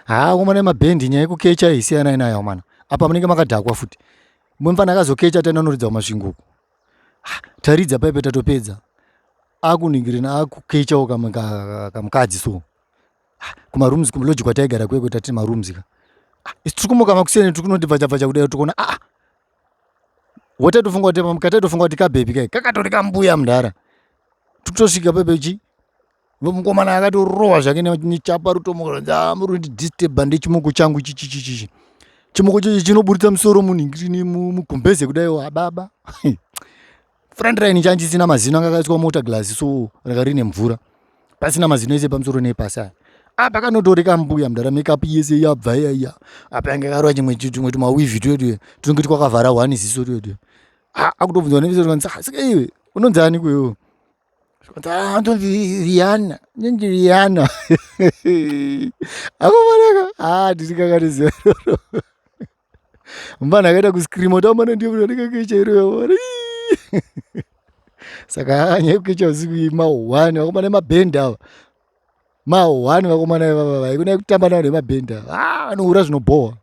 Haa komana, mabhendi, nyaya yekukecha iyi siyanai nayo mana. Apa munenge makadhakwa futi. Mumwe mufana akazokecha, taenda noridza kuMasvingo uko. Taridza paipe, tatopedza, akuningirina, akukechawo kamukadzi. So kumarooms, kulodge kwataigara kwekwe, tati marooms ka. Isu tiri kumuka makuseni, tiri kunoti bvacha kudai, tikuona wotatofunga kuti katatofunga kuti kabhebhi kai kakatori kambuya mudhara. Tikutosvika pepechi, mukomana akatorohwa zvake nechapa, rutomuka, muri kundidisturba ndechimuko changu chichichichichi. Chimuko chichi chinoburitsa musoro munhingirini mugumbeze kudai. Ababa, front line chanchisina mazino, anga akaiswa water glass, so ranga rine mvura, pasina mazino ese pamusoro nepasi. Aya apa kanotori kambuya mudhara, makeup yese yabva iyaiya. Apa yanga yakarova chimwe tumwe tumaweave twedu tunenge twakavhara one ziso twedu. Akutobvunzwa nemisoro, saka iwe unonzi ani kwewo? Ndonzi Rihanna, ndonzi Rihanna. Akomanaka, ndisingakatiziva iroro. Mufana akaita kuscreama kuti amana, ndiye munhu andikakecha iroyo. Saka nyaya yekukecha usiku ma1, vakomana emabhendi ava ma1, vakomana ivava vaikona kutamba navo nemabhendi ava, vanoura zvinobhohwa.